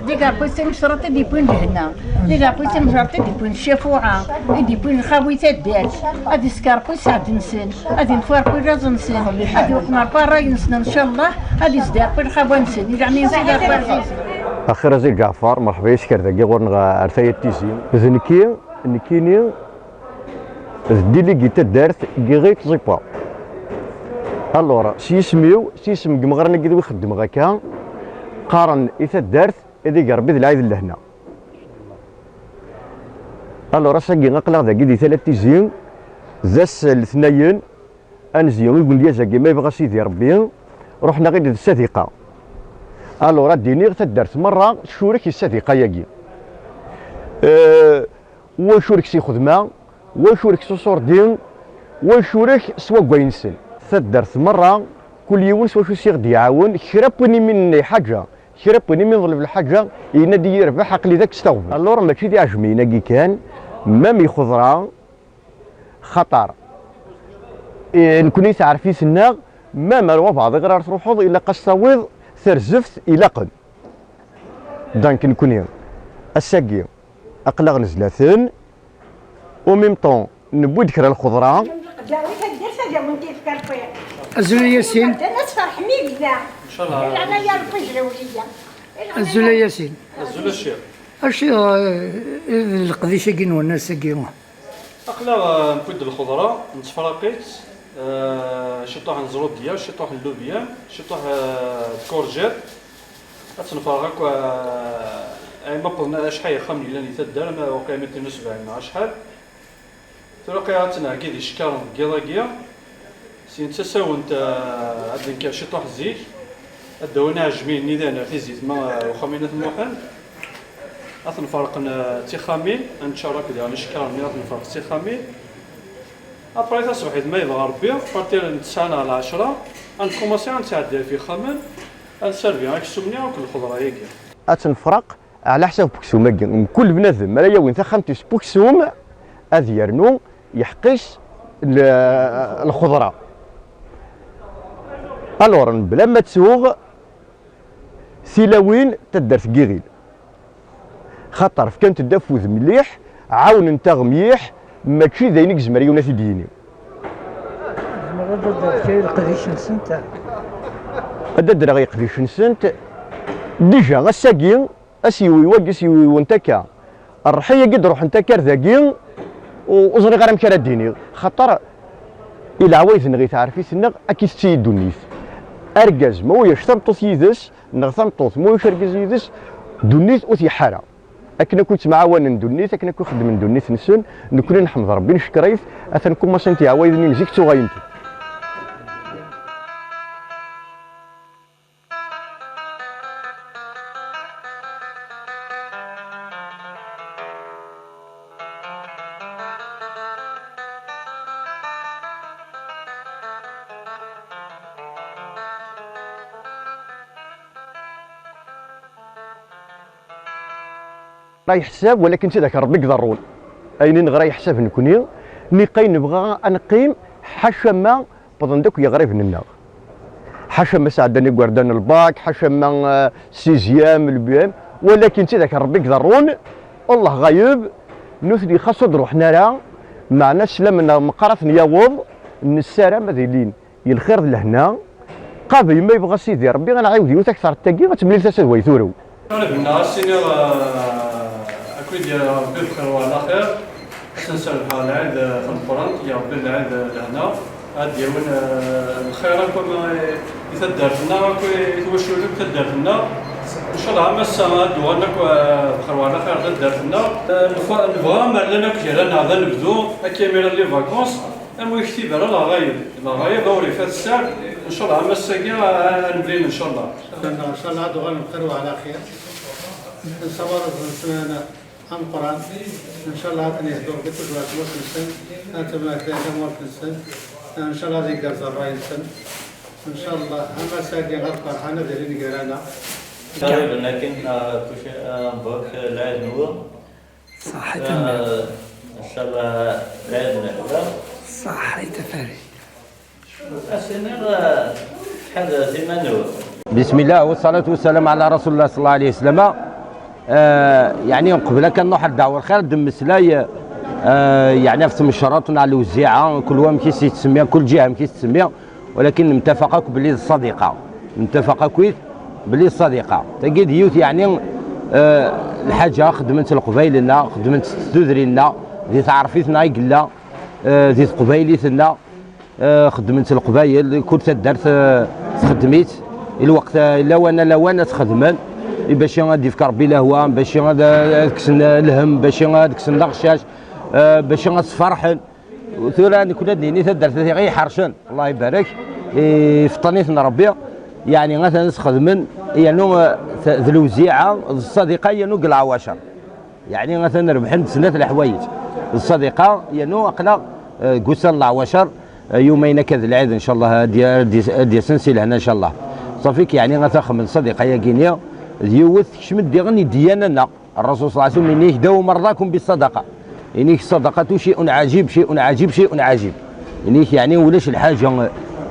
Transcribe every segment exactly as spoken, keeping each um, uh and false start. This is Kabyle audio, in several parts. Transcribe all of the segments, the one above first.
Di leɛqul timecreḍt i d-yewwin lehna, di leɛqul timecreḍt i d-yewwin ccafuɛa, i d-yewwin lxawi taddart, ad isker Rebbi sseɛd-nsen, ad inef Rebbi laẓ-nsen, ad iwqem Rebbi ṛṛay-nsen, ncallah, ad izdi Rebbi lxawa-nsen, i leɛnaya-nsen Rebbi ɛzizen. Axir a Zi Ǧeɛfer, merḥba yes-k ar dagi ɣur-neɣ ar tayet Tizi. D nekki, nekkini, d délégué taddart n Yiɣi Tẓipa. Alors, s yisem-iw, s yisem n yimeɣran-agi d wi xeddmeɣ akka, qqaren i taddart ad ig Rebbi d lɛid n lehna. Alors, ass-agi aql-aɣ dagi di Tala n Tizi, d ass letnayen, ad nezyu igenyaz-agi ma yebɣa Sidi Rebbi, ruḥen-aɣ-id d ssadiqa. Alors, ad d-iniɣ taddart merra tcurek i ssadiqa-agi. Euh, wa icurek s ixedma, wa icurek s uṣurdi, wa icurek s waggay-nsen. Taddart merra, kul yiwen s wacu s iɣ-d-iɛawen, kra n win i min-nna iḥaǧa, kra n win i min-ḍleb lḥaǧa, yenna-d i yirbeḥ, aql-i d ak-staɣben. Alors, mačči d iɛejmiyen-agi kan, même ixeḍra, xaṭer, eh, nekni taɛrefit-nneɣ, même ar wabɛaḍ iɣer ara truḥeḍ, ilaq ad s-tawiḍ tarzeft ilaqen. Donc, nekkni, ass-agi, aql-aɣ nezla-ten, au même temps, newwi-d kra n lxeḍra. Azul a Yasin. Ncallah. Azul a Yasin. Azul a Ccix. Acu, eh, d leqdic-agi-nwen ass-agi? Aql-aɣ, eh, newwi-d lxeḍra, nettefraq-itt, eh, ciṭuḥ n ẓrudya, ciṭuḥ n lubya, ciṭuḥ, eh, d courgette. Ad tt-nefreɣ akk, eh, ayen ma wwḍen acḥal ixxamen yellan di taddart, ama waqila miṭin u sebɛin neɣ acḥal. Tura aql-aɣ ad tt-nɛeggi d icekkaren deg yiḍ-agi. Syin d tasawent, eh, ad d-nker ciṭuḥ zik. Ad d-awin iɛejmiyen-nni dayen ar tizit ma, eh, uxxam-in At Muḥend. Ad ten-ferqen, eh, d tixxamin, ad neččar akk daɣen icekkaren-nni, ad ten-nferq d tixxamin. Après taṣebḥit ma yebɣa Rebbi, partir n ttesɛa neɣ lɛecṛa, ad nkumaṣi ad nettɛeddi ɣef yixxamen, ad nservi aksum-nni akk lxeḍra-agi. Ad tt-nefreq ɛla ḥsab n uksum-agi. Mkul bnadem ara yawin taxxamt-is n uksum, ad yernu yeḥq-is l-, lxeḍra. Alors, mebla ma ttuɣ, tilawin taddart n Yiɣil. Xaṭer fkant-d afud mliḥ, ɛawnent-aɣ mliḥ, mačči d ayen i yezmer yiwen ad t-id-yini. Zemreɣ ad d-adreɣ kra i leqdic-nsent? Ad d-adreɣ i leqdic-nsent. Déjà, ass-agi, ass yiwi wagi, ass yiwi-went akka. Rrḥi-agi d-ruḥent akka ar dagi, u-, ur ẓriɣ ara amek ara d-iniɣ. Xaṭer i leɛwayed-nneɣ, i teɛrefit-nneɣ, akka i tetti i ddunit. Argaz, ma ulac tameṭṭut yid-s, neɣ tameṭṭut, ma ulac argaz yid-s, ddunit ur t-yeḥḥa ara. Akken akk i ttemɛawanen ddunit, akken akk i xeddmen ddunit-nsen, nekkni nḥemd Rebbi, neckeṛ-it, atan kumaṣent yeɛwayed-nni n zik ttuɣayent. Ɣer yeḥsab, walakin d tidak Rebbi i iḍerrun. Ayen i neɣra yeḥsab nekni, niqay nebɣa ad neqqim, ḥaca ma wwḍen-d akk yeɣriben-nneɣ. Ḥaca ma sɛeddan igerdan lbak, ḥaca ma, eh, sixième, le B M, walakin d tidak Rebbi i iḍerrun, Allah ɣayeb, nutni xas ur d-ruḥen ara, meɛna sslam-nneɣ meqqar ad ten-yaweḍ, nessaram ad ilin i lxir d lehna, Qab yemma yebɣa Sidi Ṛebbi, ad nɛiwed yiwet akteṛ n tagi, ad temlil tasa d way turew. Ɣef nneɣ ad s-iniɣ, eh, akked Ṛebbi bxir wa ɛla xir, ad s-nserbeḥ lɛid, eh, tameqqrant, ya Ṛebbi lɛid, eh, lehna, ad d-yawin, eh, lxir akk ama i, i taddart-nneɣ, akk i, i twacult, akk taddart-nneɣ. Ncallah am ass-a ad d-uɣalen akk, eh, bxir wa ɛla xir taddart-nneɣ. Eh, nebɣa, nebɣa ma llan akk gar-aneɣ d anebdu, akka imir les vacances, am wi ktib ara leɣayeb, leɣayeb awer ifat sser, ncallah am ass-agi ad, ad nemlil ncallah. Ncallah ad d-uɣalen bxir wa ɛla xir. Nessawaḍ-asen ameqqran. Ncallah ad ten-ihdu Ṛebbi kud ɣer tmurt-nsen, ad temlak tamurt-nsen. Ncallah ad igerrez ṛṛay-nsen. Ncallah am ass-agi ad ferḥen ad ilin gar-aneɣ. Qrib akken, ah, kuc-, ah, bɣiɣ lɛid-nwen. Ṣaḥit a mmi. Ah, ncallah lɛid n lehna. Ṣaḥit a Farid. Asiniɣ, eh, ḥadret iman-nwen. بسم الله والصلاة والسلام على رسول الله صلى الله عليه وسلم. Eh, yeɛni, qbel akka nruḥ ar ddeɛwa lxir, ad d-nemmeslay, eh, yeɛni, ɣef tmecṛaṭ neɣ lewziɛa, kul wa amek i s-yettsemmi, kul ǧiha amek i s-tettsemmi, walakin nemtafaq akk belli d ṣṣadiqa. Nemtafaq akkit belli d ṣṣadiqa. Tagi d yiwet, yeɛni, eh, lḥaǧa xeddmen-tt Leqbayel-nneɣ, xeddmen-tt tudrin-nneɣ, di tɛerfit-nneɣ i yella, eh, di teqbaylit-nneɣ. Eh, xeddmen-tt Leqbayel, kul taddart, eh, txeddem-itt. I lweqt, eh, lawan, lawan ad t-xedmen. I bac ad d-yefk Ṛebbi lehwa, bac ad, ad kksen lhemm, bac ad kksen leɣcac, eh, bac ad sferḥen. Tura nekkni ad d-nini taddart tiɣi iḥercen, Allah ibarek, ifeṭṭen-iten Ṛebbi. Yeɛni atan ad s-xedmen, yernu, eh, d lewziɛa, d ṣṣadiqa, yernu deg leɛwacer. Yeɛni atan rebḥen-d snat leḥwayeǧ. D ṣṣadiqa, yernu aql-aɣ, eh, deg ussan n leɛwacer, eh, yumayen akka d lɛid, ncallah, ad d-, ad d-, ad d-yasen si lehna, ncallah. Ṣafi-k, yeɛni atan xedmen ṣṣadiqa-yagi-ni, d yiwet tekcem-d diɣen i ddiyana-nneɣ. Ṛṛasul ṣalla Llahu ɛalayhi wa sallam, yenna-k: "داووا مرضاكم بالصدقة." Yenna-k: "الصدقة شيء عجيب، شيء عجيب، شيء عجيب." Yenna-k, yeɛni, ulac lḥaǧa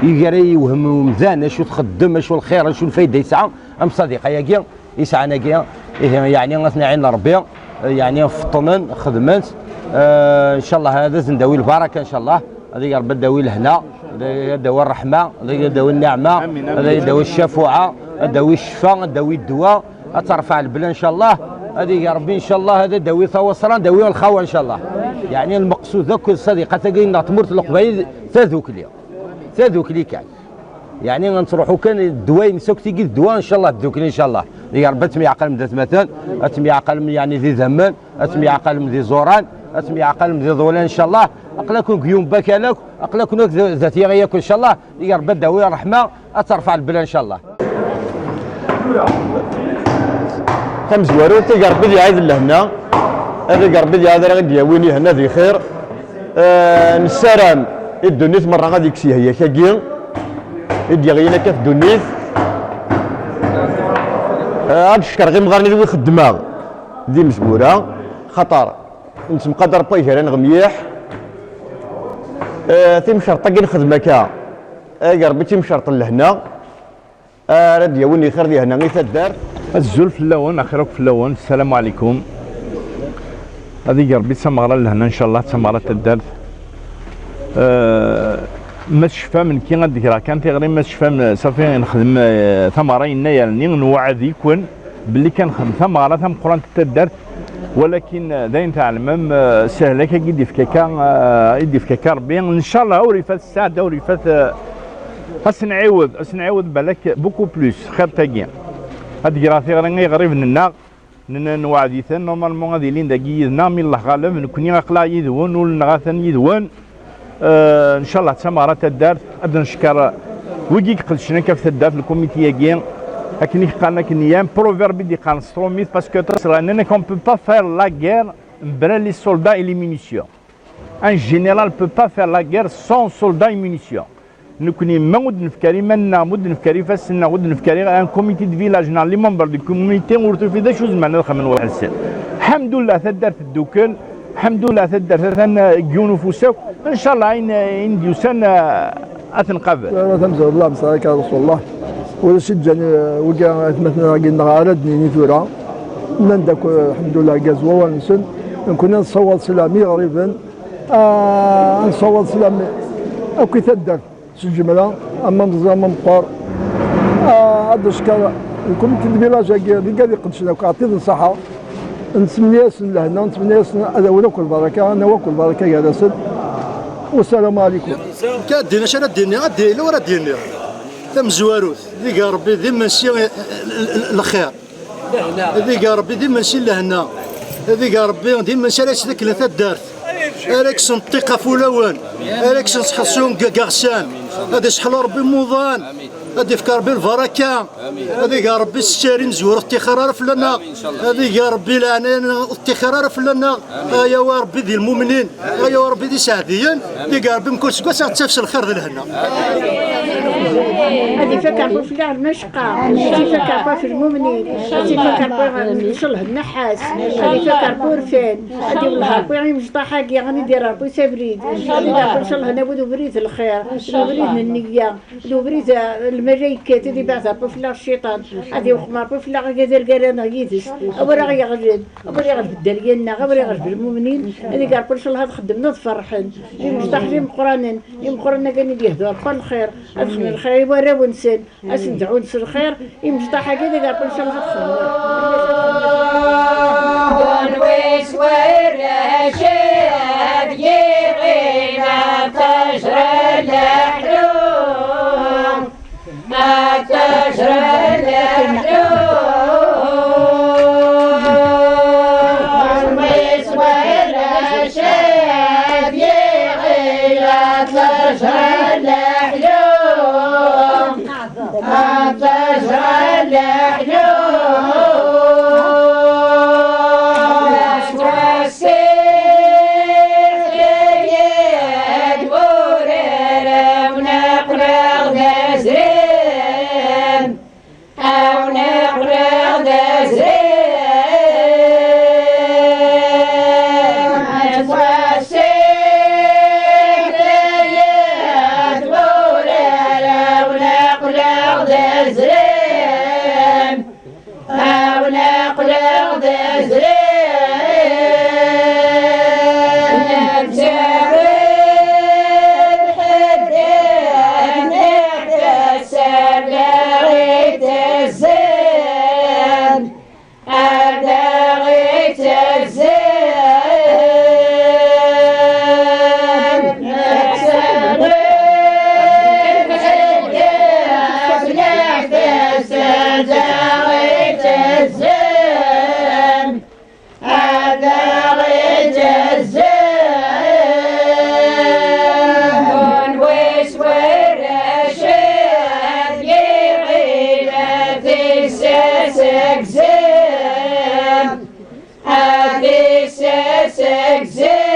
i ara yewhem umdan acu txeddem, acu lxir, acu lfayda yesɛa, am ṣṣadiqa-yagi. Isɛan-agi, ihi, yeɛni, ad ten-iɛin Ṛebbi, yeɛni, feṭṭnen, xedmen-t. Eh, ncallah, ad asen-d-awi lbaraka, ncallah. Ad ig Ṛebbi ad d-awi lehna, ad d-awi ṛṛeḥma, ad d-awi nniɛma, ad d-awi ccafuɛa, ad d-awi ccfa, ad d-awi ddwa, ad terfeɛ lebla, ncallah. Ad ig Ṛebbi, ncallah, ad d-awi tawaṣra, ad d-awi lxawa, ncallah. Yeɛni, lmeqsud akk d ṣṣadiqat-agi neɣ tmurt n Leqbayel, tadukli. Tadukli kan. Yeɛni, ad nettruḥu kan, ddwa-ines akk tigi d ddwa, ncallah, ddukli, ncallah. Deg Ṛebbi ad temyeɛqalem d atmaten, ad temyeɛqalem, yeɛni, d idammen, ad temyeɛqalem d iẓuran, ad temyeɛqalem d iḍulan, ncallah. Aql-aken deg yum bakal akk, aql-aken akk d, d at yiɣi akk, ncallah. Deg Ṛebbi ad d-awi ṛṛeḥma, ad terfeɛ lebla, ncallah. Tamezwarut, ad ig Ṛebbi ad iɛid lehna, ad ig Ṛebbi ad iɛid ara i d-yawin ihna di xir. Eh, nessaram i ddunit merra ad ikkes yehyek-agi i d-yeɣlin akka f ddunit. Eh, ad d-cekkreɣ imɣaren i xeddmeɣ d imezwura, xaṭer nettemqadar wway gar-aneɣ mliḥ. Eh, timcerṭ-agi nxeddem akka, ad ig Ṛebbi d timcerṭ n lehna. Ara d-yawin ixir d ihna i taddart. Azul fell-awen, axir akk fell-awen, ssalamu ɛlikum. Ad ig Ṛebbi d tameɣra n lehna, ncallah, d tameɣra n taddart. Eh, ma tecfam, nekki ad d-greɣ kan tiɣri, ma tecfam, safi, nexdem, eh, tameɣra yennayer-nni, nweɛɛed-iken belli kan nexdem tameɣra tameqqrant n taddart, walakin, eh, d ayen tɛelmem, eh, ssehlak-agi i d-ifka akka, eh, i d-ifka akka Ṛebbi, ncallah, ur ifat sseɛd, ur ifat, eh, Ad s-nɛiwed, ad s-nɛiwed balak beaucoup plus, xir tagi. Ad d-greɣ tiɣri i yiɣriben-nneɣ, n-, nweɛɛed-iten, normalement ad ilin dagi yid-neɣ, mi Allah ɣaleb, nekni aql-aɣ yid-wen, ul-nneɣ atan yid-wen. Eh, ncallah d tameɣra n taddart, ad d-neckeṛ wigi iqedcen akka ɣef taddart, lkumiti-agi, akken i qqaren, akken i, un proverbe i d-iqqaren s trumit, parce que aṭas i ɣ-nnan, on peut pas faire la guerre mebla les soldats et les munitions. Un général peut pas faire la guerre sans soldats et munitions. Nekni ma ur d-nefki ara iman-nneɣ, ma ur d-nefki ara ifassen-nneɣ, ur d-nefki ara un comité de village neɣ les membres du comité, ur tufi d acu zemren ad xedmen weḥd-sen. Ḥemdullah, taddart teddukel. Ḥemdullah, taddart atan, eh, deg yiwen ufus akk. Ncallah, ayen, ayen d-yusan, eh, ad t-nqabel. Tamezwarut, Allah msaraka Rasulullah. Ulac i d-ǧǧan, eh, wigi atmaten-agi-nneɣ ara d-nini tura. Nnan-d akk, eh, ḥemdullah, igerrez wawal-nsen. Nekni ad nessawaḍ sslam i yiɣriben. Ah, ad nessawaḍ sslam akk i taddart. S lǧemla, ama meẓẓi ama meqqer, ah, ad d-neckeṛ lkumit n lvilaj-agi d igad iqedcen akk, ɛṭid nṣaḥa. Nsemmi-yasen lehna, nsemmi-yasen ad awin akk lbaraka, ad nawi akk lbaraka gar-asen. Wassalamu ɛlikum. Ka ad d-ini acu ara d-ini, ad d-yili ur ad d-yini. Tamezwarut, ad ig Ṛebbi d imensi, l-, l-, l-, lxir. Ad ig Ṛebbi d imensi n lehna. Ad ig Ṛebbi d imensi ara yesdaklen taddart. Ara kksen ṭṭiq ɣef wulawen. Ara kksen sḥeṣṣun g-, g iɣsan. Ad iseḥlu Ṛebbi imuḍan. Ad ifk Ṛebbi lbaraka. Ad ig Ṛebbi ssir imezwura ur ṭṭixir ara fell-aneɣ. Ad ig Ṛebbi leɛnaya ur ṭṭixir ara fell-aneɣ. Ay awa Ṛebbi di lmumnin. Ay awa Ṛebbi di iseɛdiyen. Ad ig Ṛebbi mkul seg wass ad ɣ-ttaf s lxir d lehna. Ad ifak Ṛebbi fell-aɣ lmacqa, ad ifak Ṛebbi f lmumnin, ad ifak Ṛebbi ncallah nnaḥas, ad ifak Ṛebbi urfan, ad iwelleh Ṛebbi imecṭaḥ-agi, ad idir Ṛebbi s abrid, ad idir Ṛebbi ncallah nawi d ubrid n lxir, d ubrid n nniya, d ubrid, eh, n lmalaykat, ad ibeɛɛed Ṛebbi fell-aɣ cciṭan, ad iweqqem Ṛebbi fell-aɣ agad argara-nneɣ yid-s, a wer aɣ-yeɣleb, a wer iɣleb dderya-nneɣ, a wer iɣleb lmumnin, ad idir Ṛebbi ncallah ad xeddmen ad ferḥen, d imecṭaḥ d imeqqranen, imeqqranen-agi ad d-yehdu Ṛebbi lxir, ad xedmen lxir i warraw-nsen, ad sen-dɛun s lxir, imecṭaḥ-agi ad iɛeṭṭel ncallah ad xedmen. Wis warrac ad yiɣil ṭṭajra leḥlu, ṭṭajra leḥlu. Wis warrac ad yiɣil ṭṭajra leḥlu. Aṭas ɣer leḥlu, aswassiɣ yad wurar, awen aql-aɣ d azrem, awen aql-aɣ d azrem. Aswassiɣ yad wurar, awen aql-aɣ d azrem, awen aql-aɣ d azrem. Nettawi lḥedd-nneɣ d asarda itezzem. Arda ɣ-ittazzen, nettagad ḥedd-as leḥbas, arda ɣ-ittazzen, arda ɣ-ittazzen. Kunwi s warrac ad yiɣil ad tissas agzem. Ad tissas agzem.